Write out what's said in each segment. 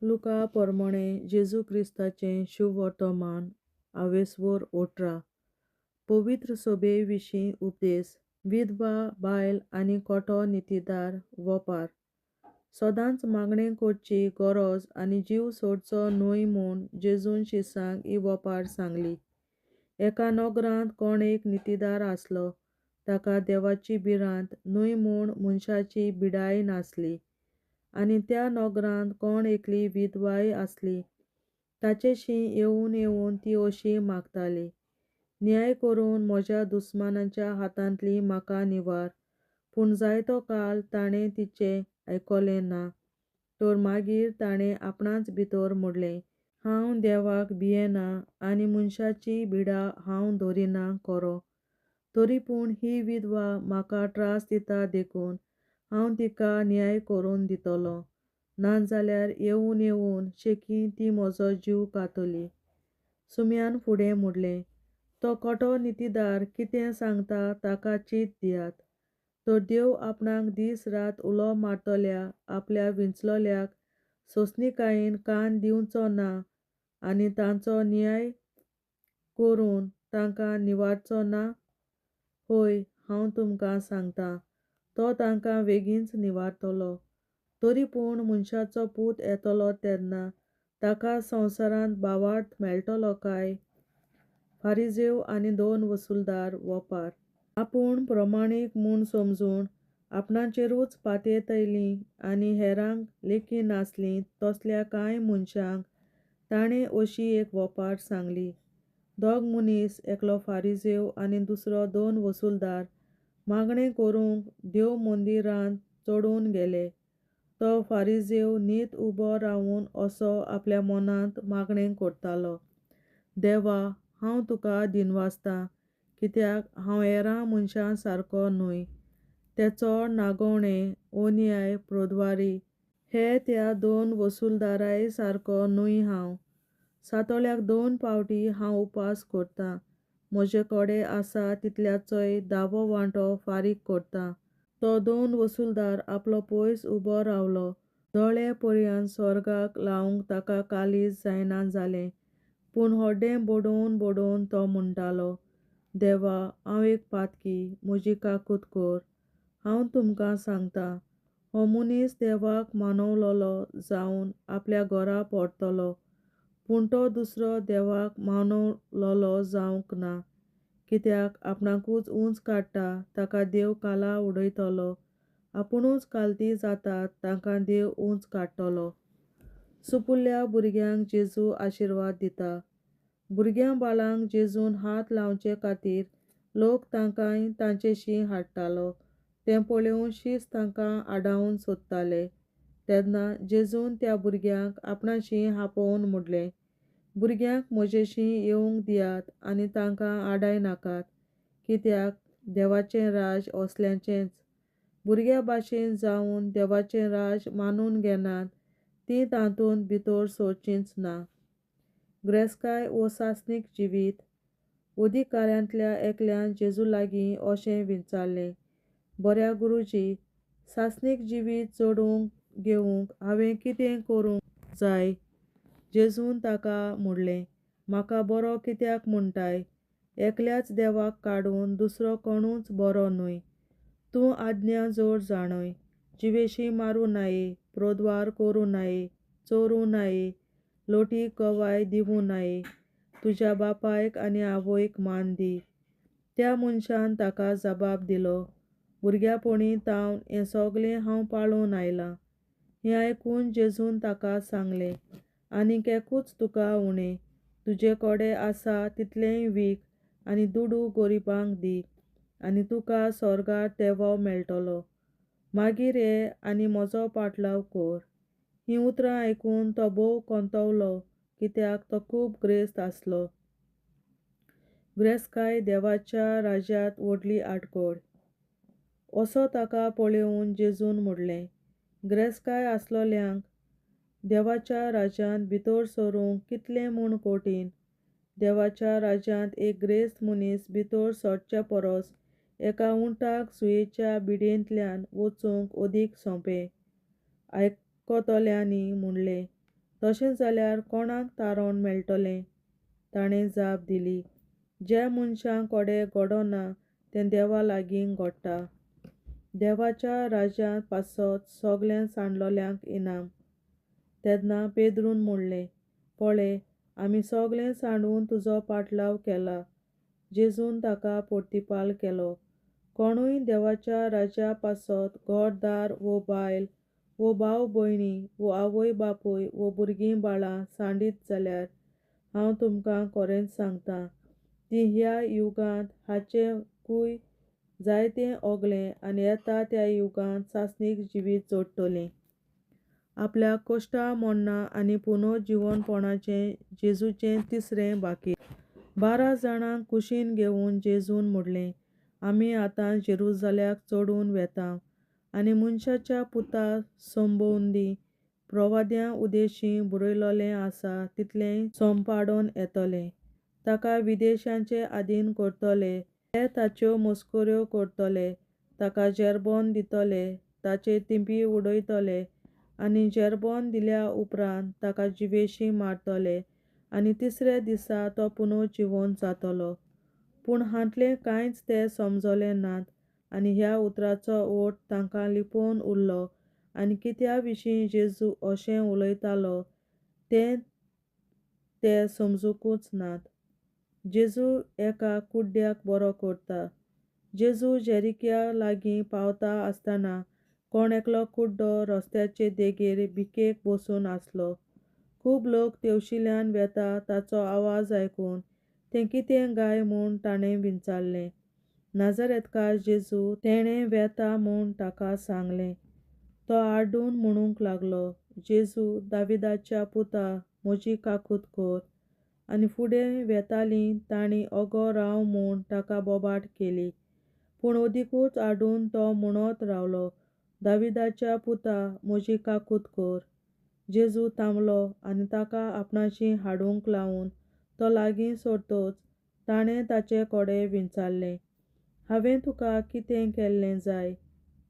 लुका पोरमोणें जेजू क्रिस्ताचें शुभवर्तमान आवेस्वोर 18. पवित्र सोबे विशीं उपदेस. विधवा बायल आनी कोटो नितीदार वोपार. सदांच मागणें करची गरज आनी जीव सोडचो न्हय म्हूण जेजून शिसांक ही वोपार सांगली. एका नगरांत कोण एक नितीदार आसलो. ताका देवाची भिरांत न्हय म्हूण मनशाची बिडाय नासली. आनी त्या नगरांत कोण एकली विधवाय आसली. ताचेशी येवन येवन ती अशी मागताली, न्याय करून म्हज्या दुस्मानाच्या हातांतली म्हाका निवार. पूण जायतो काळ ताणें तिचें आयकलें ना. तर मागीर ताणें आपणाच भितर म्हणलें, हांव देवाक भियेना आनी मनशाचीय भिडा हांव धरिना खरो, तरी पूण ही विधवा म्हाका त्रास दिता देखून हांव तिका न्याय करून दितलों, नाजाल्यार येवन येवन शेकीं ती म्हजो जीव खातली. सुम्यान फुडें म्हणलें, तो कोटो नितीदार कितें सांगता ताका चीत दियात. तर देव आपणाक दीस रात उलो मारतल्या आपल्या विंचलोल्याक सोंसणिकायेन कान दिवचो ना आनी तांचो न्याय करून तांकां निवारचो ना? हय, हांव तुमकां सांगतां, तो तांकां वेगींच निवारतलो. तरी पूण मनशाचो पूत येतलो तेन्ना ताका संवसारांत भावार्थ मेळटलो काय? फारिजेव आनी दोन वसुलदार वोपार. आपूण प्रमाणीक म्हूण समजून आपणाचेरूच पातयेतलीं आनी हेरांक लेखी नासलीं तसल्या कांय मनशांक ताणें अशी एक वोपार सांगली. दोग मनीस, एकलो फारिजेव आनी दुसरो दोन वसुलदार, मागणें करूंक देव मंदिरांत चडून गेले. तो फारिजेव नीत उबो रावून असो आपल्या मनांत मागणें करतालो, देवा, हांव तुका दिनवासतां, कित्याक हांव हेरां मनशां सारको न्हय. ते चोड नागोवणे, अन्याय, प्रोद्वारी हे त्या दोन वसुलदाराय सारको न्हय हांव. सातोळ्याक 2 फावटी हांव उपास करतां. म्हजे कडेन आसा तितल्याचोय धावो वांटो फारीक करतां. तो दोन वसुलदार आपलो पयस उबो रावलो. दोळे पर्यान स्वर्गाक लावंक ताका काळीज जायना जालें. पूण हड्डें बडोवन बडोवन तो म्हणटालो, देवा, हांव एक पातकी, म्हजी काकूत कर. हांव तुमकां सांगतां, हो मनीस देवाक मानवलोलो जावन आपल्या घरा परतलो. पूण तो दुसरो देवाक मानवलोलो जावंक ना. कित्याक आपणाकूच ऊंच काडटा ताका देव काला उडयतलो, आपुणूच कालती जातात तांकां देव ऊंच काडटलो. सुपुल्ल्या भुरग्यांक जेजू आशिर्वाद दिता. भुरग्यां बाळांक जेजून हात लावचे खातीर लोक तांकांय तांचेशी हाडटालो. तें पळोवन शीस तांकां आडावन सोदताले. तेन्ना जेजून त्या भुरग्यांक आपणाशी आपोवन म्हणलें, भुरग्यांक म्हजेशी येवंक दियात आनी तांकां आडाय नाकात, कित्याक देवाचें राज असल्यांचेंच. भुरग्यां भाशेन जावन देवाचें राज मानून घेनात तीं तातूंत भितर सरचींच ना. ग्रेस्काय वो सासणीक जिवीत. अधिकाऱ्यांतल्या एकल्यान जेजू लागीं अशें विचारलें, बऱ्या गुरुजी, सासणीक जिवीत चडोवंक घेवंक हांवें कितें करूंक जाय? जेजून ताका म्हणलें, म्हाका बरो कित्याक म्हणटाय? एकल्याच देवाक काडून दुसरो कोणूच बरो न्हय. तूं आज्ञा जोड जाणय, जिवेशी मारूं नाये, प्रोद्वार करूं नाये, चोरूं नाये, लोटी गवाय दिवूं नाये, तुज्या बापायक आनी आवयक मान दी. त्या मनशान ताका जबाब दिलो, भुरग्यापणी तावन हें सगलें हांव पाळून आयलां. हें आयकून जेजून ताका सांगलें, आनीक एकूच तुका उणें, तुजे कडेन आसा तितलेंय वीक आनी दुडू गरिबांक दी आनी तुका स्वर्गार तेवो मेळटलो. मागीर ये आनी म्हजो पाटलाव कर. हीं उतरां आयकून तो भोव कोंतवलो, कित्याक तो खूब ग्रेस्त आसलो. ग्रेस्काय देवाच्या राज्यांत व्हडली आडखळ. असो ताका पळोवन जेजून म्हणलें, ग्रेस्काय आसलोल्यांक देवाच्या राज्यांत भितर सरूंक कितलें म्हूण कठीण. देवाच्या राज्यांत एक ग्रेस्त मनीस भितर सरचे परस एका उंटाक सुयेच्या बिडयेंतल्यान वचूंक अदीक सोंपें. आयकतल्यांनी म्हणलें, तशें जाल्यार कोणाक तारण मेळटलें? ताणें जाप दिली, जे मनशां कोडे घडना तें देवा लागीं घडटा. देवाच्या राज्यांत पासत सगळें सांडलोल्यांक इनाम. तेन्ना पेद्रून म्हणलें, पळय, आमी सगळें सांडून तुजो पाटलाव केला. जेजून ताका पोर्तिपाल केलो, कोणूय देवाच्या राज्या पासत घरदार वो बायल वो भाव भयणी वो आवय बापूय वो भुरगीं बाळां सांडीत जाल्यार हांव तुमकां खरेंच सांगता, ती ह्या युगांत हाचेकूय जायतें ओगलें आनी येता त्या युगांत सासणीक जिवीत जोडटलीं. आपल्या कोश्टा मोडणा आनी पुनर्जिवनपणाचें जेजूचें तिसरें बाकी. 12 जाणांक कुशीन घेवन जेजून म्हणलें, आमी आतां जेरुजाल्याक चडून वेता आनी मनशाच्या पुता संबंदी प्रवाद्यां उदेशी बरयलोलें आसा तितलें सोंपाडून येतलें. ताका विदेशांचे आदीन करतले, ते ताच्यो मस्कऱ्यो करतले, ताका जेरबोन दितले, ताचे तिंपी उडयतले आनी जेरबोन दिल्या उपरांत ताका जिवेशी मारतले आनी तिसऱ्या दिसा तो पुनर्जिवन जातलो. पूण हांतलें कांयच ते समजले नात आनी ह्या उतराचो ओट तांकां लिपोवन उरलो आनी कित्या विशीं जेजू अशें उलयतालो तें ते समजुकूच नात. जेजू एका कुड्ड्याक बरो करता. जेजू जेरिक्या लागीं पावता आसतना कोण एकलो कुड्डो रस्त्याचे देगेर भिकेक बसून आसलो. खूब लोक तेवशिल्यान वेता ताचो आवाज आयकून तें कितें गाय म्हूण ताणें विचारलें. नाजरेतकार जेजू तेणें वेता म्हूण ताका सांगलें. तो आड्डून म्हणूंक लागलो, जेजू दाविदाच्या पुता, म्हजी काकूत कर. आनी फुडें वेतालीं तांणी ओगो राव म्हूण ताका बोबाट केली. पूण अदिकूच आड्डून तो म्हणत रावलो, दाविदाच्या पुता, म्हजी काकूत कर. जेजू थांबलो आनी ताका आपणाशी हाडूंक लावन तो लागीं सरतच ताणें ताचे कडेन विचारलें, हांवें तुका कितें केल्लें जाय?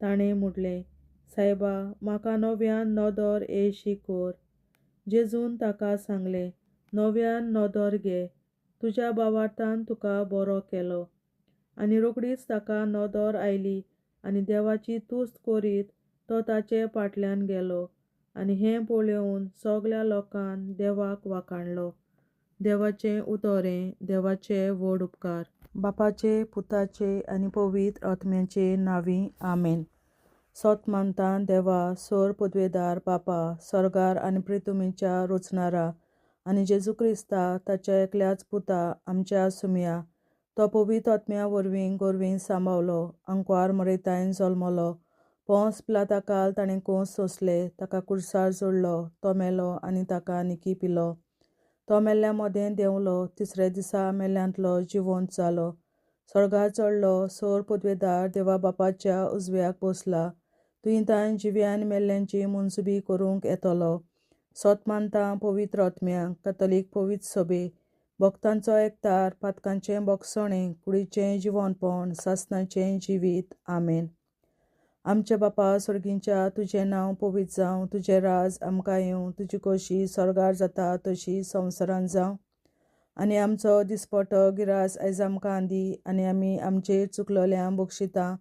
ताणें म्हणलें, सायबा, म्हाका नव्यान नदर येयशी कर. जेजून ताका सांगलें, नव्यान नदर घे, तुज्या बावार्थान तुका बरो केलो. आनी रोखडीच ताका नदर आयली आनी देवाची तुस्त करीत तो ताचे फाटल्यान गेलो. आनी हें पळोवन सगळ्या लोकान देवाक वाखाणलो. देवाचें उतरें, देवाचे व्हड उपकार. बापाचे, पुताचे आनी पवित्र आत्म्याचे नांवी, आमेन. सत मानता देवा, सोर पदवेदार बापा, सर्गार आनी प्रितुमीच्या रचणारा आनी जेजू क्रिस्ता ताच्या एकल्याच पुता आमच्या सुमया, तो पवित्र आत्म्या वरवीं गोरवीं सांबावलो, अंकवार मरेतायन जल्मलो, पोंस पिलाताकाल ताणें कोंस सोंसले, ताका कुर्सार जोडलो, तो मेलो आनी ताका निकी पिलो. तो मेल्ल्या मदें देंवलो, तिसऱ्या दिसा मेल्ल्यांतलो जिवंत जालो, स्वर्गार चडलो, सोर पदवेदार देवा बापाच्या उजव्याक बसला, तुंय तांय जिव्या आनी मेल्ल्यांची मुनसुबी करूंक येतलो. सत मानता पवित्र आत्म्याक, कथोलीक पवित्र सभे, भक्तांचो एकतार, पातकांचें बोगसणें, कुडीचें जिवनपण, सासणाचें जिवीत. आमेन. आमच्या बापा सर्गींच्या, तुजें नांव पवित्र जावं, तुजें राज आमकां येवं, तुजी खोशी स्वर्गार जाता तशी संवसारांत जावं. आनी आमचो दिसपटो गिरास आयज आमकां दी आनी आमी आमचेर चुकलोल्यांक बक्षिता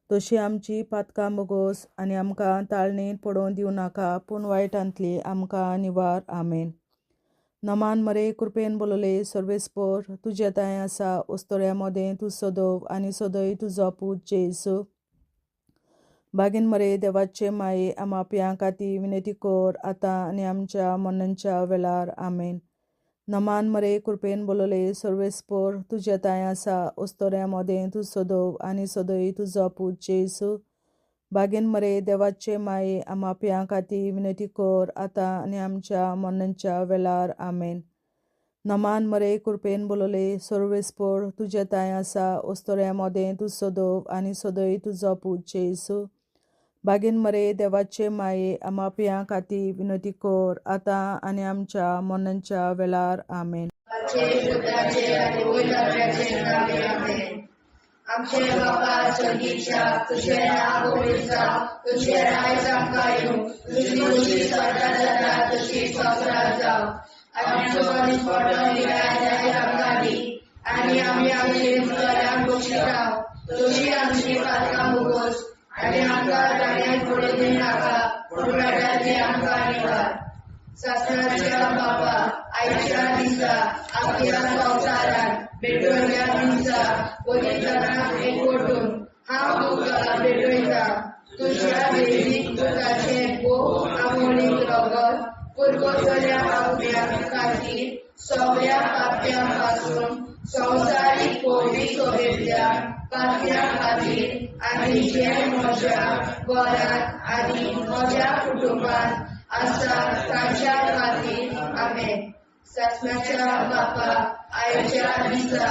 तशी आमची पातकां बोगोस आनी आमकां ताळणेंत पडोवन दिवं नाका, पूण वायटांतली आमकां निवार. आमेन. नमान मरे, कृपेन बोलले सर्वेस्पोर, तुजें तांय आसा, उस्तोऱ्या मदें तूं सदव आनी सदय तुजो पूत जेजू. बागीन मरे, देवाचे माये, आमाप्यां खातीर विनंती कर, आतां आनी आमच्या मरणाच्या वेळार. आमेन. नमान मरे, कृपेन बोलले सर्वेस्पोर, तुजें तांय आसा, उस्तोऱ्या मदें तूं सदव आनी सदय तुजो पूत जेजू. बागीन मरे, देवाचे माये, आमाप्यां खातीर विनंती कर, आतां आनी आमच्या मरणाच्या वेळार. आमेन. नमान मरे, कृपेन बोलले सर्वेस्पोर, तुजें तांय आसा, उस्तोऱ्या मदें तूं सदव आनी सदय तुजो पूत जेजू. बागीन मरे, देवाचे माये, आमाप्यां खातीर विनंती कर, आतां आनी आमच्या मरणाच्या वेळार. आमेन. आमचे बापा स्वर्गीच्या, तुजें नांव पवित्र जावं, तुजें राज आमकां येवं, तुजी खोशी स्वर्गार जाता तशी संवसारांत आमचो दिसपटो निराय आयज आमकां दी आनी आमी आमचे उपकारांक बक्षिता तशी आमची पातकां उगोस आनी आमकां जाण्याक पडून दिनाका पूण वायटाची आमकां निवार. सासणाच्या बापा आयच्या दिसा आपल्या संवसारात भेटवल्या दिसा बलिदानाक एकवटून हांव तुका भेटयता. तुज्या देवीक पुताचें भोव आमोलीक रगत पुरवतल्या आपल्या खातीर सगळ्या पाप्यां पासून संवसारीक पयली सोबेतल्या पाप्यां खातीर आनी जे म्हज्या घरांत आनी म्हज्या कुटुंबांत आसा तांच्या खातीर. आमेन. सासणाच्या बापा आयच्या दिसा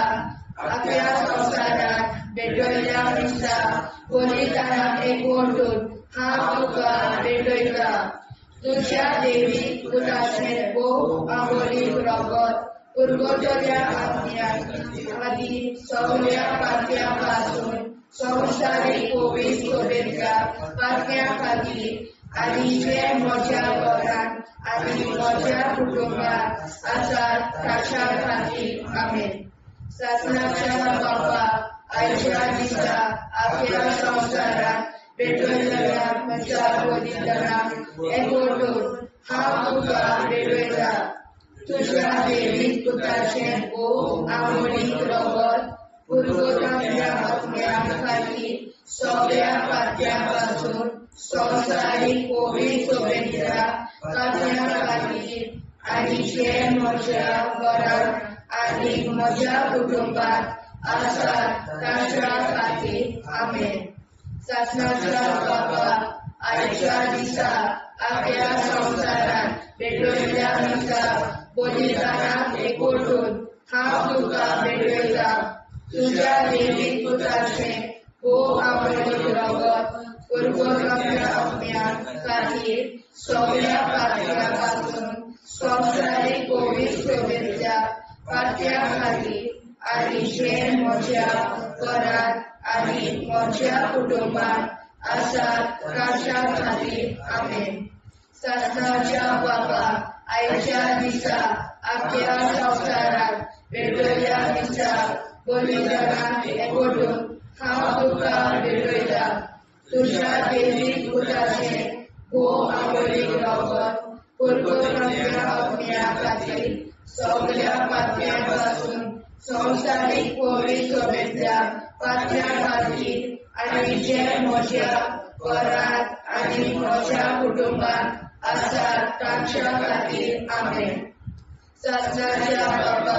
आपल्या संवसारात भेटयल्या दिसा बलिदानाक एकवटून हांव तुका भेटयता. तुज्या देवी पुताचें भोव आमोलीक रगत पुरवतल्या आत्म्या खातीर सगळ्या पाप्यां पासून संवसारीक पयली सोबेतल्या पाप्यां खातीर आनी जे म्हज्या घरांत आनी म्हज्या कुटुंबांत आसात ताच्या खातीर. आमेन. सासणाच्या बापा आयच्या दिसा आपल्या संवसारात भेटयलेल्या म्हज्या बलिदानाक एकवटून हांव तुका भेटयता. तुज्या देवीक पुताचें भोव आमोलीक रगत पुरवतल्या आत्म्या खातीर सगळ्या पाप्यां पासून संवसारीक पयली सोबेतल्या पाप्यां खातीर आनी जे म्हज्या घरांत आनी म्हज्या कुटुंबांत आसात तांच्या खातीर. आमेन. सासणाच्या बापा आयच्या दिसा आपल्या संवसारात भेटयल्या दिसा बलिदानाक एकवटून हांव तुका भेटयता. तुज्या देवीक पुताचें भोव आमोलीक रगत पुरवतल्या आत्म्या खातीर सगळ्या पाप्यां पासून संवसारीक पयली सोबेतल्या पाप्यां खातीर आनी जे म्हज्या घरांत आनी म्हज्या कुटुंबांत आसात तांच्या खातीर. आमेन. सासणाच्या बापा आयच्या दिसा आपल्या संवसारात भेटयल्या दिसा बलिदानाक एकवटून हांव तुका भेटयता. तुज्या देवीक पुताचें भोव आमोलीक रगत पुरवतल्या आत्म्या खातीर सगळ्या पाप्यां पासून संवसारीक पयली सोबेतल्या पाप्यां खातीर आनी जे म्हज्या घरांत आनी म्हज्या कुटुंबांत आसात तांच्या खातीर. आमेन. सासणाच्या बापा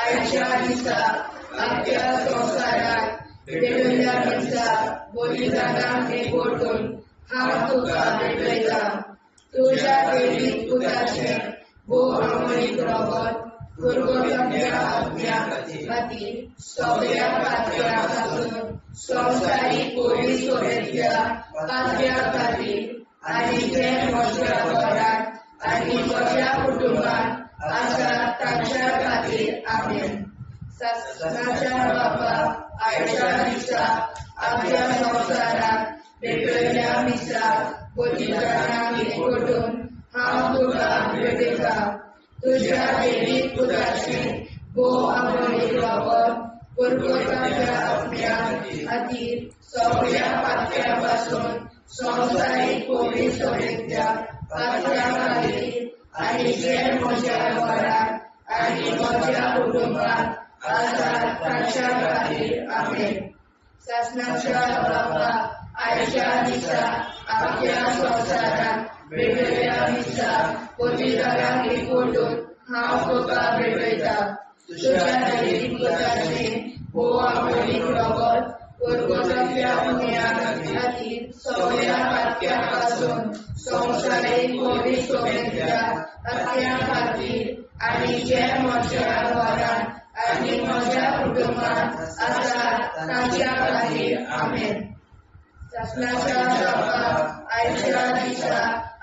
आयच्या दिसा आपल्या संवसारात भेटयल्या दिसा बलिदानाक एकवटून हांव तुका भेटयता. तुज्या देवीक पुताचें भोव आमोलीक रगत पुरवतल्या आत्म्या खातीर सगळ्या पाप्यां पासून संवसारीक पयली सोबेतल्या पाप्यां खातीर आनी जे म्हज्या घरांत आनी म्हज्या कुटुंबांत आसात तांच्या खातीर. आमेन. सासणाच्या बापा आयच्या दिसा आपल्या संवसारात भेटयल्या दिसा बलिदानाक एकवटून हांव तुका भेटयता. तुज्या देवीक पुताचें भोव आमोलीक रगत पुरवतल्या आत्म्या खातीर सगळ्या पाप्यां पासून संवसारीक पयली सोबेतल्या पाप्यां खातीर आनी जे म्हज्या घरांत आनी म्हज्या कुटुंबांत आसात तांच्या खातीर. आमेन. सासणाच्या बापा आयच्या दिसा आपल्या संवसारात भेटयल्या दिसा बलिदानाक एकवटून हांव तुका भेटयता. तुज्या देवीक पुताचें भोव आमोलीक रगत पुरवतल्या आत्म्या खातीर सगळ्या पाप्यां पासून संवसारीक पयली सोबेतल्या पाप्यां खातीर आनी जे म्हज्या घरांत आनी म्हज्या कुटुंबांत आसात तांच्या खातीर. आमेन. सासणाच्या बापा आयच्या दिसा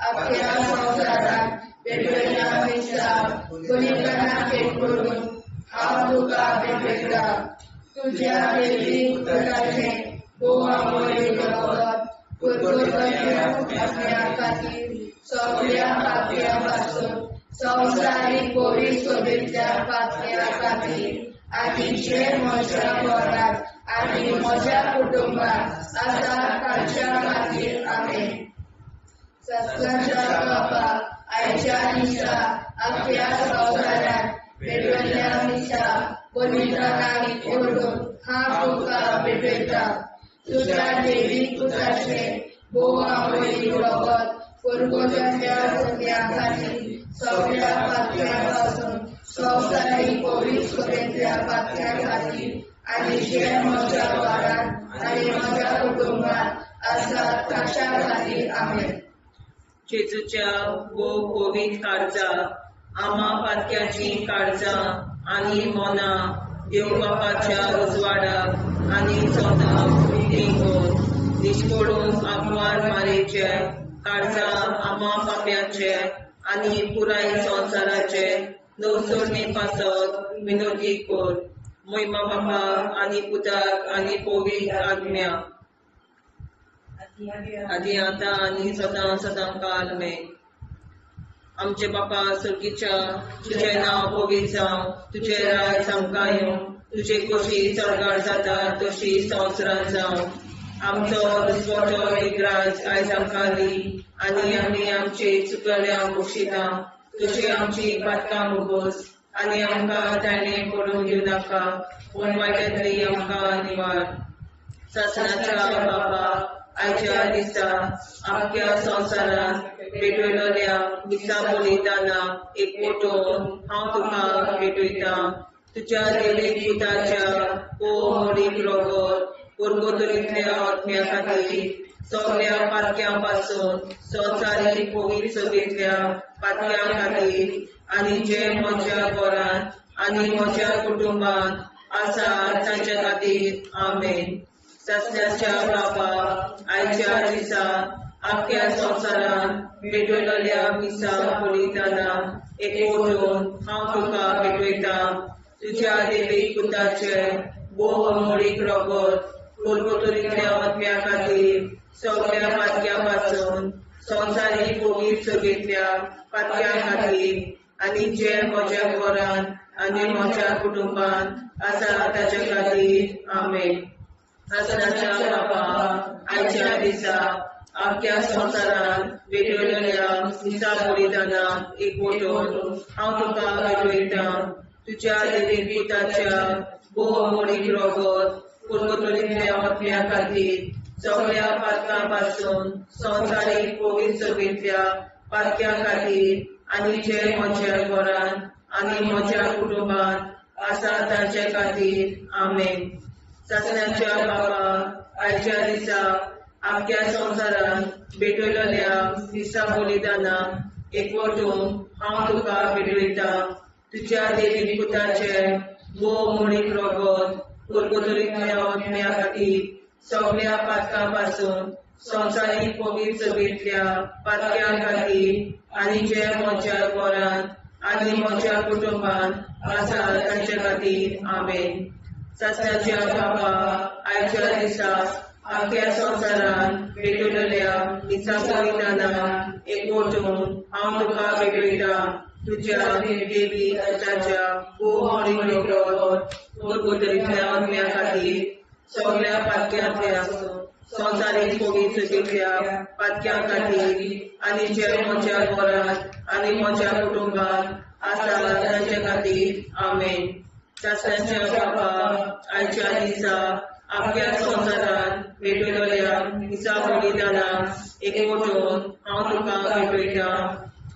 आपल्या संवसारात भेटयल्या दिसा बलिदानाक एकवटून हांव तुका भेटयता. तुज्या देवीक पुताचें भोव आमोलीक रगत पुरवतल्या आत्म्या खातीर सगळ्या पाप्यां पासून संवसारीक पवित्र सभेंतल्या पातक्या खातीर आनी जे म्हज्या घरांत आनी म्हज्या कुटुंबात आसा तांच्या खातीर. आमेन. सासणाच्या बापा, आयच्या दिसा आख्या संवसारांत पेटवल्ल्या मिसा बलिदानाक ओडून हांव तुका भेटयता. तुज्या देवी पुताचें भोव आवडीक रगत पुर्वजांतल्या सगळ्या खातीर सगळ्या पातक्यां पासून संवसारीक पवित्र सभेंतल्या पातक्यां खातीर आनी जे म्हज्या घरांत आनी म्हज्या कुटुंबात आसा ताच्या खातीर. आमेन. जेजूच्या भोव पवित्र काळजा, आमा पातक्याचीं काळजां आनी मनां देव बापाच्या उजवाडाक आनी स्वताक उक्तीं कर. निश्कोडून आंकवार मारेचे काळजां आमा पाप्याचे आनी पुराय संवसाराचे नवसरणे पासत विनोदी कर. मोहिमा बापा आनी पुताक आनी पवित्र आत्म्या, आदी आतां आनी सदां सदां काल मे. आमचे बापा सर्गीच्या, तुजें नांव पवित्र जावं, तुजें राज आमकां येवं, तुजे खोशी सर्गार जाता तशी संवसारांत जावं. आमचो दुसवटो एक राज आयज आमकां दी आनी आमी आमचे चुकल्या बक्षिता तशी आमची पातकां उगोस आनी आमकां ताणें पडून घेवं नाका, पूण वायटांतली आमकां निवार. सासणाच्या बापा, आयच्या दिसा आख्या संवसारांत भेटवलेल्या मिसा बलिदाना एक फोटो हांव तुका भेटयता. तुज्या देवीक पुताच्या मोडीक रगत पुर्गोतरींतल्या आत्म्या खातीर सगळ्या पातक्यां पासून संवसारीक पवित्र सभेंतल्या पातक्यां खातीर आनी जे म्हज्या घरांत आनी म्हज्या कुटुंबांत आसा तांच्या खातीर. आमेन. सासणाच्या बापा, आयच्या दिसा आख्या संवसारांत भेटवलेल्या मिसा बलिदाना एक ओडून हांव तुका भेटयता. तुज्या देवीक पुताचे भोव अमोळीक रगत पुर्गोतरींतल्या आत्म्या खातीर सगळ्या पातक्यां पासून संवसारीक पवित्र सभेंतल्या पातक्यां खातीर आनी जे म्हज्या घरांत आनी म्हज्या कुटुंबांत आसा ताच्या खातीर. आमेन. सासणाच्या बापा, आयच्या दिसा आख्या संवसारांत भेटवलेल्या मिसा बलिदानाक एक ओटोन हांव तुका भेटयता. तुज्या देवीक पुताच्या भोव अमोळीक रगत पुर्गोतरींतल्या आत्म्या खातीर सगळ्या पातकां पासून संवसारीक पवित्र सभेंतल्या पातक्यां खातीर आनी जे म्हज्या घरांत आनी म्हज्या कुटुंबांत आसा तांचे खातीर. आमेन. सासणाच्या बापा, आयच्या दिसा आख्या संवसारांत भेटवलेल्या मिसा बलिदानाक एकवटून हांव तुका भेटयता. तुज्या देवी पुताचे भोव मोडीक रगत पुर्गोतरींतल्या आत्म्या खातीर सगळ्या पातकां पासून संवसारीक पवित्र सभेंतल्या पातक्यां खातीर आनी जे म्हज्या घरांत आनी म्हज्या कुटुंबांत आसा तांच्या खातीर. आमेन. सासणाच्या बापा, आयच्या दिसा आख्या संवसारांत भेटवलेल्या मिसा बलिदानाक एकवटून हांव तुका भेटयता. तुज्या देवी पुताच्या भोव मोडीक रगत पुर्गोतरींतल्या आत्म्या खातीर सगळ्या पातक्यांतल्या संवसारीक पवित्र सभेंतल्या पातक्यां खातीर आनी जे म्हज्या घरांत आनी म्हज्या कुटुंबांत आसा तांच्या खातीर. आमेन. सासणाच्या बापा, आयच्या दिसा आख्या संवसारांत भेटवलेल्या मिसा बलिदानाक एकवटून हांव तुका भेटयता.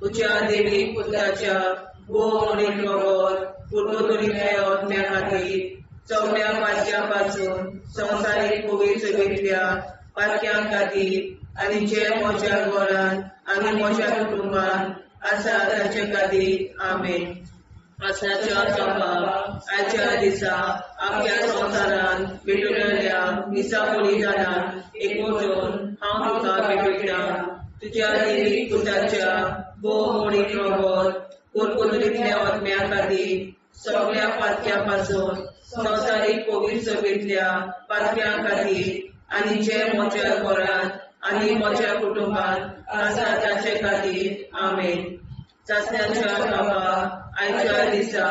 तुज्या देवी पुताच्या भोव मोडीक रगत पुर्गोतरींतल्या आत्म्या खातीर सगळ्या पातक्यां पासून संवसारीक पवित्र सभेंतल्या पातक्यां खातीर आनी जे म्हज्या घरांत आनी म्हज्या कुटुंबांत आसा तांचे खातीर. आमेन. सासणाच्या बापा, आयच्या दिसा आख्या संवसारांत भेटवलेल्या मिसा बलिदानाक एकवटून हांव तुका भेटयता. तुज्या देवी पुताच्या भोव मोडीक रगत पुर्गोतरींतल्या आत्म्या खातीर सगळ्या पातक्यां पासून संवसारीक पवित्र सभेंतल्या पातक्यां खातीर आनी जे म्हज्या घरांत आनी म्हज्या कुटुंबांत आसा तांचे खातीर. आमेन. चाचण्यांच्या बापा आयच्या दिसा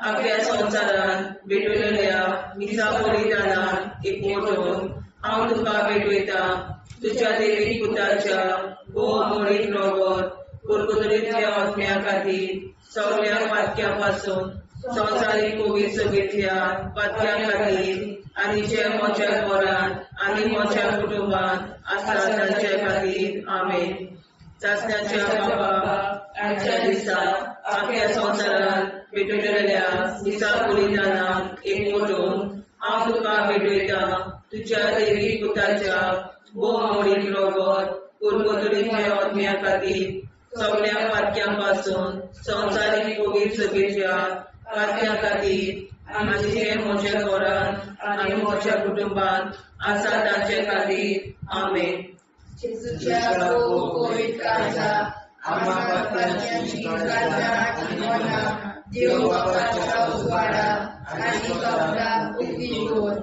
आख्या संवसारान भेटवलेल्या मिसा बलिदानान एकवटून हांव तुका भेटयता तुज्या देवी पुताच्या भोव मोडीक रगत पुर्तुगेजांतल्या आत्म्या खातीर सगळ्या पातक्या पासून संवसारीक कोवीड सभेंतल्या पातक्या खातीर आनी जे म्हज्या घरांत आनी म्हज्या कुटुंबांत आसा तांचे खातीर. आमेन. चाचण्याच्या बापा आयच्या दिसा आख्या संवसारांत भेटवलेल्या मिसा बलिदानाक एकवटून हांव तुका भेटयता तुज्या देवी पुताच्या भोव मोडीक रगत पुर्तुगेजांतल्या आत्म्या खातीर सगळ्या पातक्यां पासून संवसारीक कोवीड सभेच्या पातक्यां खातीर आनी जे म्हज्या घरांत आनी म्हज्या कुटुंबांत आसा तांचे खातीर. आमेन. जेजूच्या भोव पवित्र काळजा, आम्हा पापांची काळजां आनी मनां देव बापाच्या उजवाडा आनी कपलाक उक्ती दवर.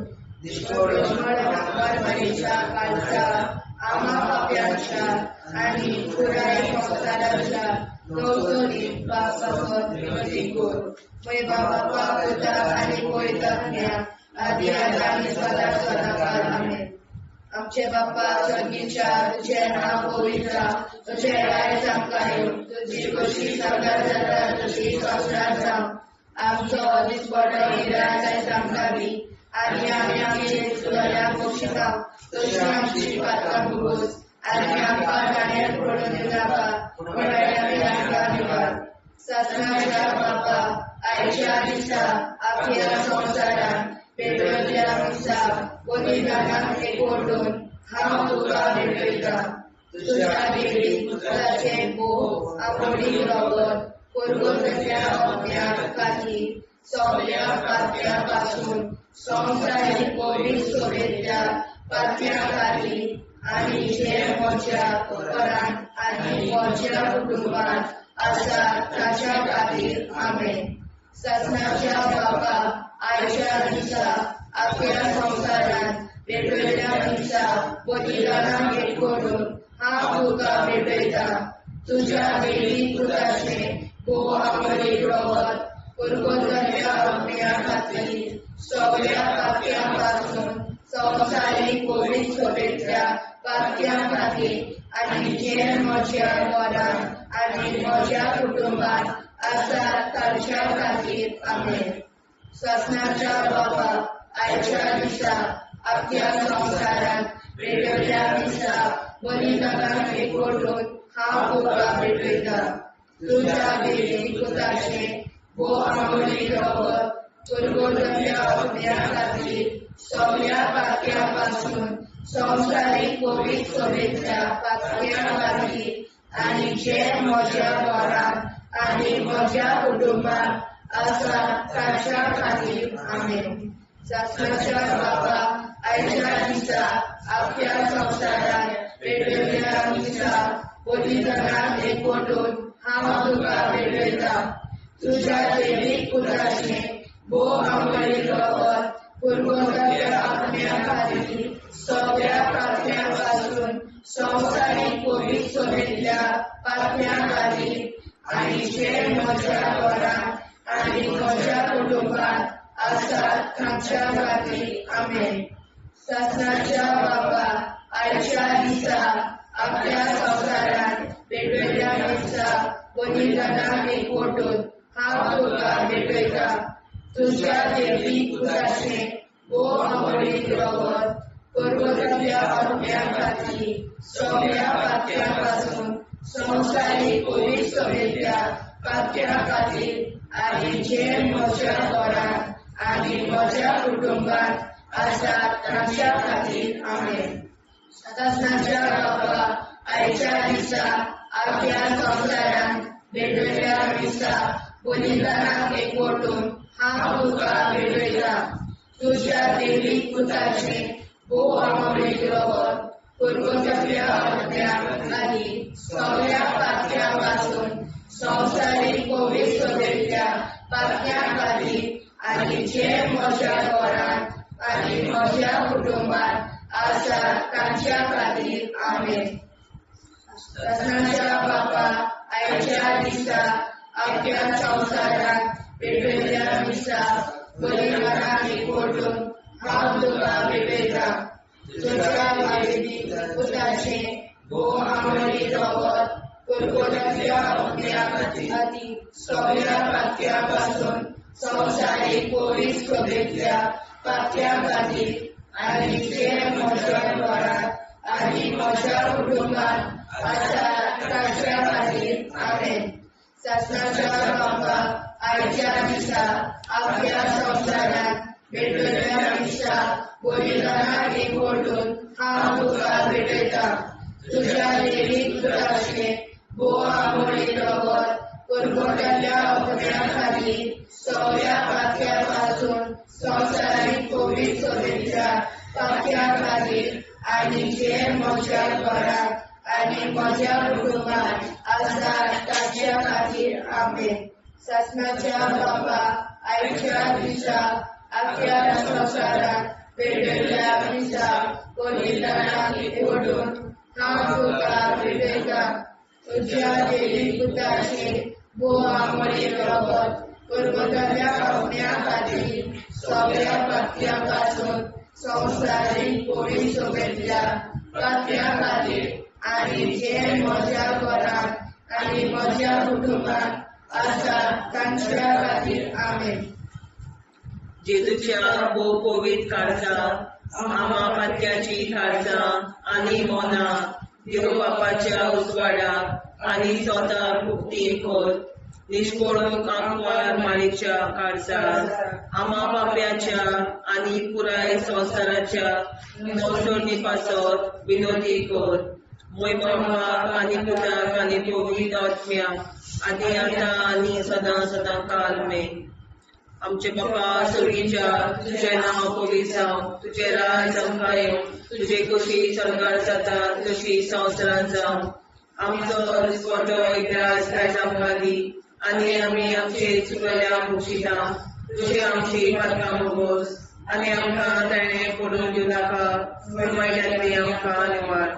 मरमारीच्या काळजा, आम्हा पाप्यांच्या आनी पुराय संवसाराच्या गवसणीत बापासत मदीं कर. मय बापा पुता आनी पवित्र आत्म्या आदी आतां आनी सदां सदां काल. आमेन. आमचे बाप्पा स्वर्गीच्या, तुझें नांव पवित्र जावं, तुजें राज आमकां येवं, तुजी खोशी सगळ्यात जाता तशी संवसारांत जावं. आमचो दिसपटो गिराज आयज आमकां दी आनी आमी आमचे चुकल्यांक बक्षिता तशी आमची पातकां भोगोस आनी आमकां जाण्यार पडून दिवनाका, पूण आमी आमकां निवार. सासणाच्या बापा आयच्या दिसा आख्या संवसारांत पेटवल्या मिसा बलिदानाक एकवटून हांव तुका भेटयता तुज्या देवी पुताचें भोव आवडीक रगत पुर्वजांतल्या आत्म्या खातीर सगळ्या पातक्यां पासून संवसारीक पवित्र सभेंतल्या पातक्यां खातीर आनी जे म्हज्या घरांत आनी म्हज्या कुटुंबांत आसा ताच्या खातीर. आमेन. सासणाच्या बापा आयच्या दिसा आख्या संवसारांत पेटवल्या मिसा बलिदानाक एकवटून हांव तुका भेटयता तुज्या देवी पुताचें भोव आवडीक रगत पुर्वजांतल्या आत्म्या खातीर सगळ्या पातक्यां पासून संवसारीक पवित्र सभेंतल्या पातक्यां खातीर आनी जे म्हज्या घरांत आनी म्हज्या कुटुंबांत आसा तांच्या खातीर. आमेन. सासणाच्या बापा आयच्या दिसा आख्या संवसारांत पेटवल्या मिसा बलिदानाक एकवटून हांव तुका भेटयता तुज्या देवी पुताचें भोव आवडीक रगत पुर्वजांतल्या आत्म्या खातीर सगळ्या पातक्यां पासून संवसारीक पवित्र सभेंतल्या पातक्यां खातीर आनी जे म्हज्या घरांत आनी म्हज्या कुटुंबांत आसा ताच्या खातीर. आमेन. सासणाच्या बापा आयच्या दिसा आख्या संवसारांत पेटवल्या मिसा बलिदानाक एकवटून हांव तुका भेटयता तुज्या देवी पुताचें भोव आवडीक रगत पुर्वजांतल्या आत्म्या खातीर सगळ्या पातक्यां पासून संवसारीक पवित्र सभेंतल्या पातक्यां खातीर आनी जे म्हज्या घरांत आनी म्हज्या कुटुंबांत आसा तांच्या खातीर. आमेन. सासणाच्या बापा आयच्या दिसा आख्या संवसारांत पेटवल्या मिसा बलिदानाक एकवटून हांव तुका भेटयता तुज्या देवी पुताचें भोव आवडीक रगत पुर्वजांतल्या आत्म्या खातीर सगळ्या पातक्यां पासून संवसारीक पवित्र सभेंतल्या पातक्यां खातीर आनी जे म्हज्या घरांत आनी म्हज्या कुटुंबांत आसा तांच्या खातीर. आमेन. सासणाच्या बापा आयच्या दिसा आख्या संवसारांत भेटवल्या मिसा बलिदानाक एकवटून हांव तुका भेटयता तुज्या देवी पुताचें भोव आवडीक रगत पुर्वजांतल्या आत्म्या खातीर सगळ्या पातक्यां पासून संवसारीक पवित्र सभेंतल्या पातक्यां खातीर आनी जे म्हज्या घरांत आनी म्हज्या कुटुंबांत आसा तांच्या खातीर. आमेन. सासणाच्या बापा आयच्या दिसा आख्या संवसारात पेटयल्ल्या मिसा बलिदानाक एकवटून हांव तुका भेटयतां. तुज्या भायली पुताचें भोव आमोरी रगत पुरपुरांतल्या आत्म्या खातीर सगळ्या पातक्यां पासून संवसारीक पवित्र सभेंतल्या पातक्यां खातीर आनी जे म्हज्या घरांत आनी म्हज्या कुटुंबांत आसा ताच्या खातीर. आमेन. सासणाच्या बापा, आयच्या दिसा आख्या संवसारांत भेटयल्ल्या मिसा बलिदानाक एकवटून हांव तुका भेटयतां. तुज्या देवीक पुताचें भोव आमोरी रगत पुरवट्याच्या आत्म्या खातीर सगळ्या पातक्यां पासून संवसारीक पवित्र सभेंतल्या पातक्यां खातीर आनी जे म्हज्या घरांत आनी म्हज्या कुटुंबांत आसा ताच्या खातीर. आमेन. सासणाच्या बापा, आयच्या दिसा आख्या संवसारांत पेटयल्ल्या मिसा बलिदानाक एकवटून हांव तुका भेटयतां. तुज्या देवी पुताचें भोव आमोरी रगत पुरवताल्या आत्म्या खातीर सगळ्या पातक्यां पासून संवसारीक पवित्र सभेंतल्या पातक्यां खातीर आनी जे म्हज्या घरांत आनी म्हज्या कुटुंबांत आसा तांच्या खातीर. आमेन. जेजूच्या भोव पवित्र काळजा, आमा पातक्याची काळजां आनी मनां देव बापाच्या उजवाडाक आनी स्वताक मुक्ती कर. निश्कोळूंक आंकवार मारीच्या काळजार, आमा पाप्याच्या आनी पुराय संवसाराच्या नवसोडणी पासत विनोदी कर. मोय बापाक आनी पुताक आनी पवित्र आत्म्याक आनी आतां आनी सदां सदां काल मेन. आमचे बापा स्वर्गीच्या, तुजें नांव पवित्र जावं, तुजें राज आमकां येवं, तुजे कशी स्वर्गार जाता तशी संवसारांत जावं. आमचो दिसवटो इतिहास आयज आमकां दी आनी आमी आमचे चुकल्या मुक्षिता तुजे आमची पातकां मोगोस आनी आमकां ताणें पडून दिवं नाका, पूण वायटांतली आमकां निवार.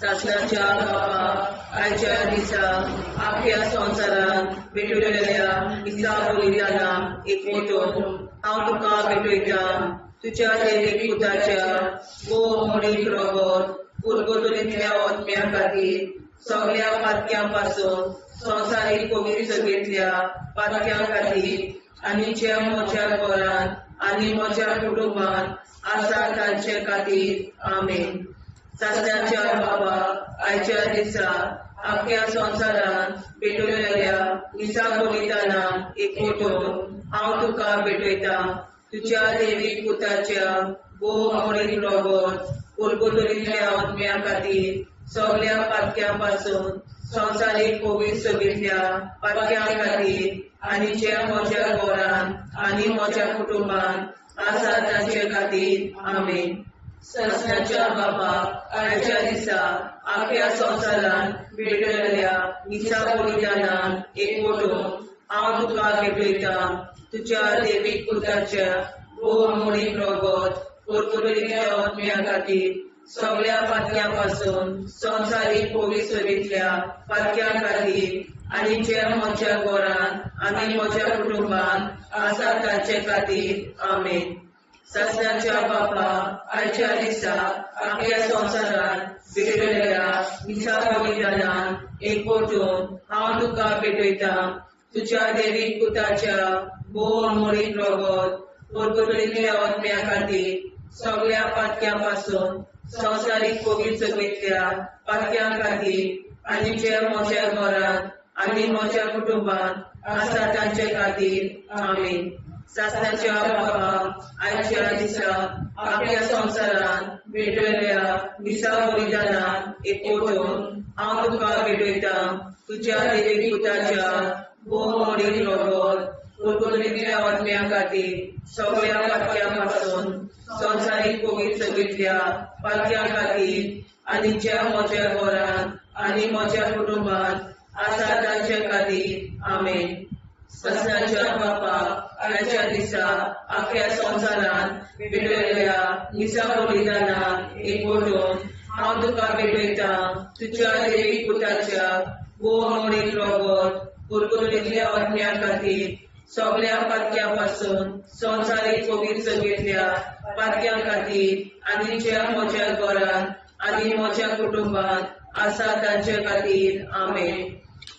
सासणाच्या बापा, आयच्या दिसा आख्या संवसारांत भेटयलेल्या मिसा बलिदानाक एकवटून हांव तुका भेटयतां. तुज्या देवीक पुताच्या भोव मोडीक रगत पुरगुतुरींतल्या आत्म्या खातीर सगळ्या पातक्यां पासून संवसारीक पवित्र सभेंतल्या पातक्यां खातीर आनी जे म्हज्या घरांत आनी म्हज्या कुटुंबांत आसा तांचे खातीर. आमेन. सासणाच्या बाबा, आयच्या दिसा आख्या संवसारांत पेटवलेल्या मिसा बलिदानाक एकवटून हांव तुका भेटयतां. तुज्या देवीक पुताच्या भोव मोडीक रगत पुरगुतुरींतल्या आत्म्या खातीर सगळ्या पातक्यां पासून संवसारीक पवित्र सभेंतल्या पातक्यां खातीर आनी जे म्हज्या घरांत आनी म्हज्या कुटुंबांत आसा तांचे खातीर. आमेन. सासणाच्या बापा, आयच्या दिसा आख्या संवसारांत भेटयलेल्या मिसा बलिदानाक एकवटून हांव तुका भेटयतां. तुज्या देवीक पुताच्या भोव मोडीक रगत पुरपुरींतल्या आत्म्या खातीर सगळ्या पातक्यां पासून संवसारीक पवित्र सभेंतल्या पातक्यां खातीर आनी जे म्हज्या घरांत आनी म्हज्या कुटुंबांत आसा तांचे खातीर. आमेन. सासणाच्या बापा, आयच्या दिसा आख्या संवसारांत भेटयलेल्या मिसा बलिदानाक एकवटून हांव तुका भेटयतां. तुज्या देवीक पुताच्या भोव मोडीक रगत पुरपुरींतल्या आत्म्या खातीर सगळ्या पातक्यां पासून संवसारीक पवित्र सभेंतल्या पातक्यां खातीर आनी जे म्हज्या घरांत आनी म्हज्या कुटुंबांत आसा तांचे खातीर. आमेन. सासणाच्या बापा, आयच्या दिसा आख्या संवसारांत भेटयलेल्या मिसा बलिदानाक एकवटून हांव तुका भेटयतां. तुज्या देवीक पुताच्या भोव मोडीक रगत पुरपुरींतल्या आत्म्या खातीर सगळ्या पातक्यां पासून संवसारीक पवित्र सभेंतल्या पातक्यां खातीर आनी जे म्हज्या घरांत आनी म्हज्या कुटुंबांत आसा तांचे खातीर. आमेन. सासणाच्या बापा, आयच्या दिसा आख्या संवसारांत भेटयलेल्या मिसा बलिदानाक एकवटून हांव तुका भेटयतां. तुज्या देवीक पुताच्या भोव मोडीक रगत कुरकुरीतल्या आत्म्या खातीर सगळ्या पातक्या पासून संवसारीक पवित्र सभेंतल्या पातक्यां खातीर आनी ज्या म्हज्या घरांत आनी म्हज्या कुटुंबांत आसा तांचे खातीर. आमेन.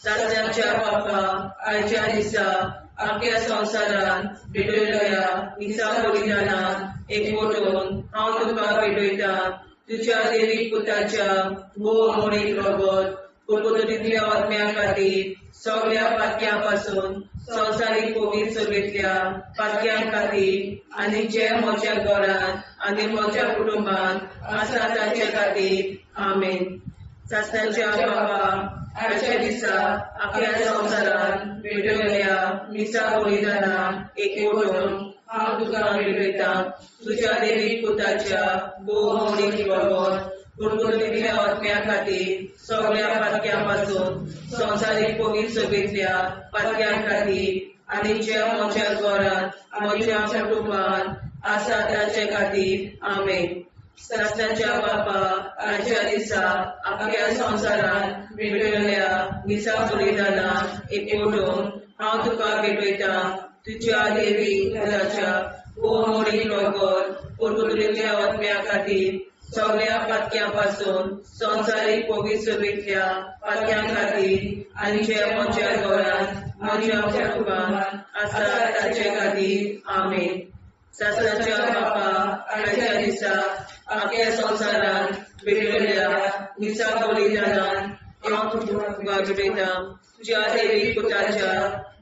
सासणाच्या बापा, आयच्या दिसा आख्या संवसारांत भेटयल्या मिसा बलिदानात एकवटून हांव तुका भेटयतां तुज्या देवी पुताच्या भोव मोडीक रगत कुरकुरीतल्या आत्म्या खातीर सगळ्या पातक्यां पासून संवसारीक पवित्र सभेंतल्या पातक्यां खातीर आनी जे म्हज्या घरांत आनी म्हज्या कुटुंबांत आसा तांचे खातीर. आमेन. सासणाच्या बापा, आयच्या दिसा आख्या संवसारांत भेटयल्या मिसा बलिदानात एकवटून हांव तुका भेटयतां तुज्या देवी पुताच्या भोव मोडीक रगत कुरकुरीतल्या आत्म्या खातीर सगळ्या पातक्यां पासून संवसारीक पवित्र सभेंतल्या पातक्यां खातीर आनी ज्या म्हज्या घरांत म्हज्या कुटुंबांत आसा तांचे खातीर. आमेन. सासणाच्या बापा, आयच्या दिसा आख्या संवसारांत भेटयल्या मिसा बलिदानात एकवटून हांव तुका भेटयतां तुज्या देवी पुताच्या भोव मोडीक रगत कुरकुरीतल्या आत्म्या खातीर सगळ्या पातक्यां पासून संवसारीक पवित्र सभेंतल्या पातक्यां खातीर आनी जे म्हज्या घरांत म्हज्या कुटुंबांत आसा तांचे खातीर. आमेन. सासणाच्या बापा, आयच्या दिसा आख्या संवसारांत भेटयल्या मिसा बलिदानात हांव तुका भेटयतां तुज्या देवी पुताच्या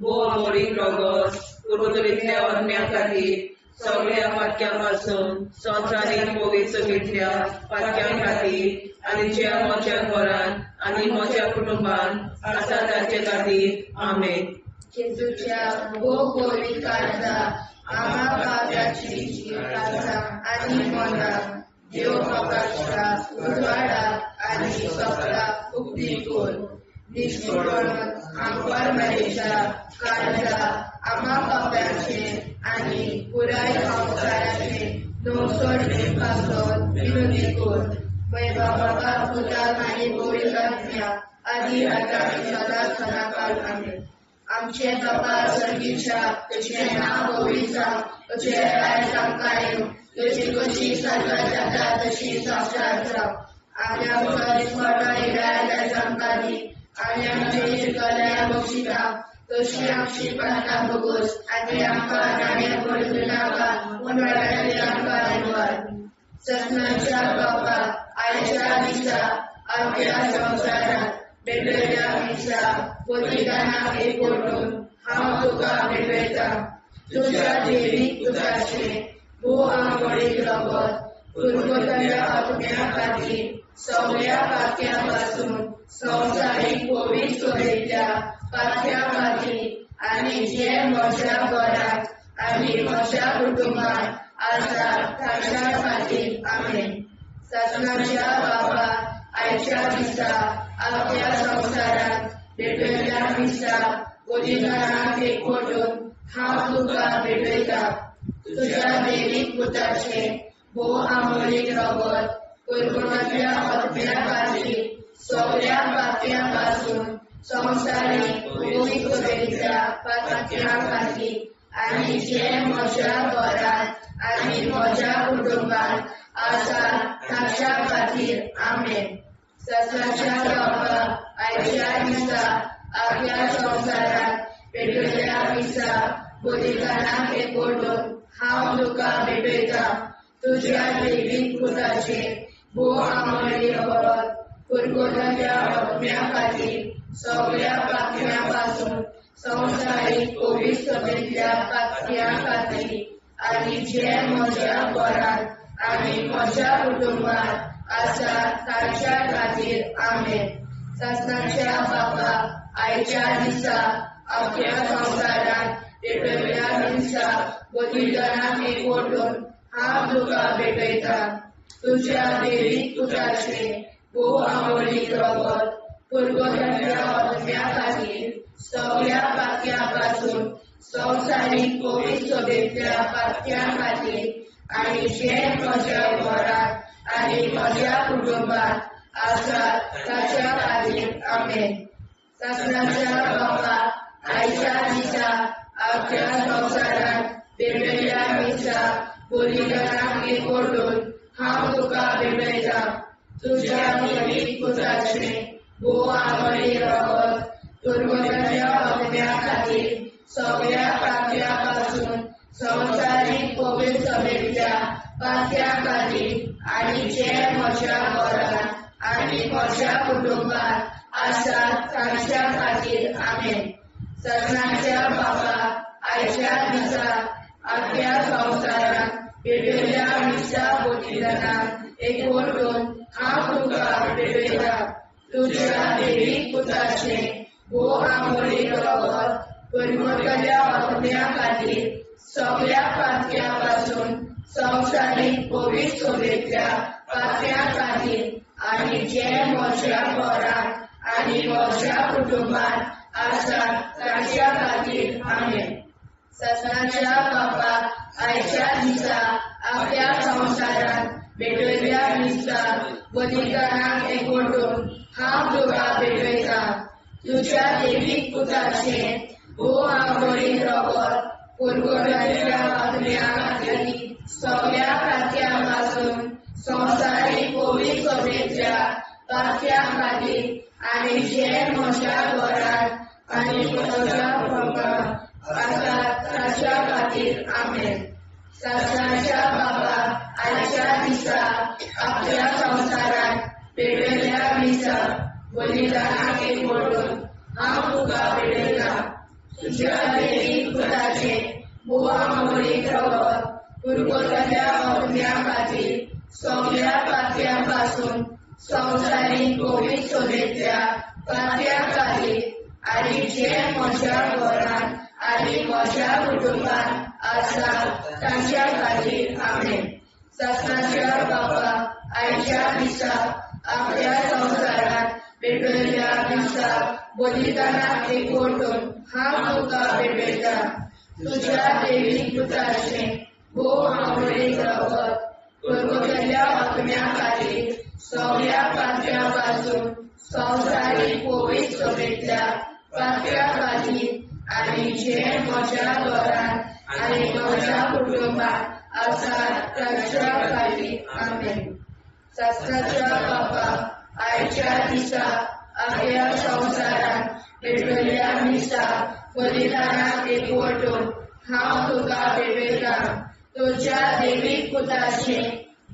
भोव मोडीक रगत कुरकुरीतल्या आत्म्या खातीर सगळ्या पातक्यां पासून संवसारीक पवित्र सभेंतल्या पातक्यां खातीर आनी ज्या म्हज्या घरांत आनी म्हज्या कुटुंबांत आसा तांचे खातीर. आमेन. जेजूच्या भोव पवित्र काळजा, आमा पाप्याची काळजां आनी मनां देव बापाच्या उजवाडाक आनी स्वताक उक्ती कर. निश्कोळून आंकवार मारयेच्या काळजा, आमा पाप्याचे आनी पुराय संवसाराचे नवसोडणे पासत विनंती कर. बाबा, पुताक आनी पवित्र आत्म्या, आदी आतां आनी सदांच सदांकाळ. आमेन. आमचे बापा सर्गीच्या, तुजें नांव पवित्र जावं, तुजें राज आमकां येवं, तुजी कशी स्वर्गात जाता तशी संवसारांत जावं. आनी आमकां दिसवडो येयल्यार आयज आमकां दी, आनी आमचे चुकल्यार बक्षिता तशी आमची पातकां भोगोस, आनी आमकां नाण्या पडूं नाका, पूण वायटांतल्यान आमकां निवार. सपनाच्या बापा, आयच्या दिसा आमच्या संवसारांत भेटयल्या मिसा बलिदानाक एकवटून हांव तुका भेटयतां तुज्या देवी पुताचें भोव आंवडीक रगत कुरकुरतल्या आत्म्या खातीर सगळ्या पातक्यां पासून संवसारीक पवित्र सभेंतल्या पातक्यां खातीर आनी जे म्हज्या घरांत आनी म्हज्या कुटुंबांत आसा ताच्या खातीर. आमेन. सासणाच्या बापा, आयच्या दिसा आपल्या संवसारांत भेटयल्या मिसा बलिदानाक एकवटून हांव तुका भेटयतां तुज्या देवीक पुताचें भोव आमोलीक रगत कुरकुरांतल्या आत्म्या खातीर सगळ्या पातक्यां पासून संवसारीक पवित्र सभेंतल्या पातक्यां खातीर आनी जे म्हज्या घरांत आनी म्हज्या कुटुंबांत आसा ताच्या खातीर. आमेन. सासणाच्या बापा, आयच्या दिसा आपल्या संवसारांत पेटयल्या मिसा बलिदानाक एकवटून हांव तुका भेटयतां तुज्या देवीक पुताचें भोव आमोली रगत कुरकुरांतल्या आत्म्या खातीर सगळ्या पातक्यां पासून संवसारीक पवित्र सभेंतल्या पातक्यां खातीर आनी जे म्हज्या घरांत आनी म्हज्या कुटुंबांत आसा ताच्या खातीर. आमेन. सासणाच्या बापा, आयच्या दिसा आपल्या संवसारांत पेटयल्या मिसा बलिदानाक एकवटून हांव तुका भेटयतां तुज्या देवीक पुताचें भोव आंवडीक रगत कुरकुरांतल्या आत्म्या खातीर सगळ्या पातक्यां पासून संवसारीक पवित्र सभेंतल्या पातक्यां खातीर आनी जे म्हज्या घरांत आनी म्हज्या कुटुंबांत आसा ताच्या खातीर. आमेन. सासणाच्या बापा आयच्या दिसा आख्या संवसारांत पेटयल्ल्या मिसा बलिदानाक एकवटून हांव तुका भेटयतां. तुज्या देवीक पुताचें भोव आवडी रगत पुर्वजाच्या आत्म्या खातीर सगळ्या पातक्या पासून संवसारीक पवित्र सभेंतल्या पातक्या खातीर आनी जे म्हज्या घरांत आनी म्हज्या कुटुंबांत आसात तांच्या खातीर. आमेन. सासणाच्या बापा आयच्या दिसा आख्या संवसारांत पेटयल्ल्या मिसा बलिदानाक एकवटून हांव तुका भेटयतां. तुज्या देवीक पुताचें भोव आमोरी रगत पुर्वजाच्या आत्म्या खातीर सगळ्या पातक्या पासून संवसारीक पवित्र सभेंतल्या पातक्या खातीर आनी जे म्हज्या घरांत आनी म्हज्या कुटुंबांत आसात तांच्या खातीर. आमेन. सासणाच्या बापा आयच्या दिसा आपल्या संवसारांत पेटयल्ल्या मिसा बलिदानाक एकवटून हांव तुका भेटयतां. तुज्या देवीक पुताचें भोव आवडी रगत पुर्वजाच्या आत्म्या खातीर सगळ्या पातक्या पासून संवसारीक पवित्र सभेंतल्या पातक्या खातीर आनी जे म्हज्या घरांत आनी म्हज्या कुटुंबांत आसात तांच्या खातीर. आमेन. सासणाच्या बापा आयच्या दिसा आपल्या संवसारांत पेटयल्ल्या मिसा बलिदानाक एकवटून हांव तुका भेटयतां. तुज्या देवीक पुताचें भोव आमोरीक रगत पुर्वजाच्या आत्म्या खातीर सगळ्या पातक्या पासून संवसारीक पवित्र सभेंतल्या पातक्या खातीर आनी जे म्हज्या घरांत आनी म्हज्या कुटुंबांत आसात तांच्या खातीर. आमेन. सासणाच्या बापा आयच्या दिसा आपल्या संवसारांत पेटयल्ल्या मिसा बलिदानाक एकवटून हांव तुका भेटयतां. तुज्या देवीक पुताचें भोव आवडीक रगत पुर्वजाच्या आत्म्या खातीर सगळ्या पातक्या पासून संवसारीक पवित्र सभेंतल्या पातक्या खातीर आनी जे म्हज्या घरांत आनी म्हज्या कुटुंबांत आसात तांच्या खातीर. आमेन. सासणाच्या बापा आयच्या दिसा आपल्या संवसारांत पेटयल्ल्या मिसा बलिदानाक एकवटून हांव तुका भेटयतां. तुज्या देवीक पुताचें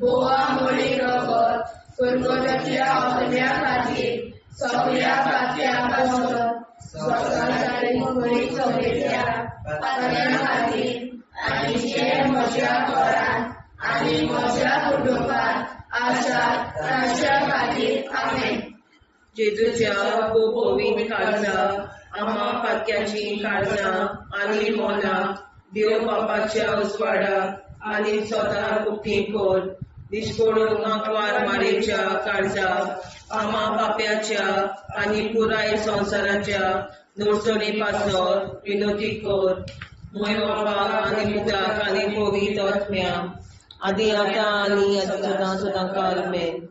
भोव आमोरी रगत पुर्वजाच्या आत्म्या खातीर सगळ्या पातक्या पासून संवसारीक पवित्र सभेंतल्या पातक्या खातीर आनी जे म्हज्या घरांत आनी म्हज्या कुटुंबांत आसात तांच्या खातीर. आमेन. जेजूच्या भोव पवित्र काळजा आम्हा पातक्याची काळजां आनी मनां देव बापाच्या उजवाडाक आनी स्वता उक्ती कर. निश्कोडून आंकवार मारेच्या काळजाक आम्हा पाप्याच्या आनी पुराय संवसाराच्या नोडसणी पासत विनोती कर. मोय बापा आनी पुताक आनी पवित्र आत्म्या आदी आतां आनी सदां सदां काल मेन.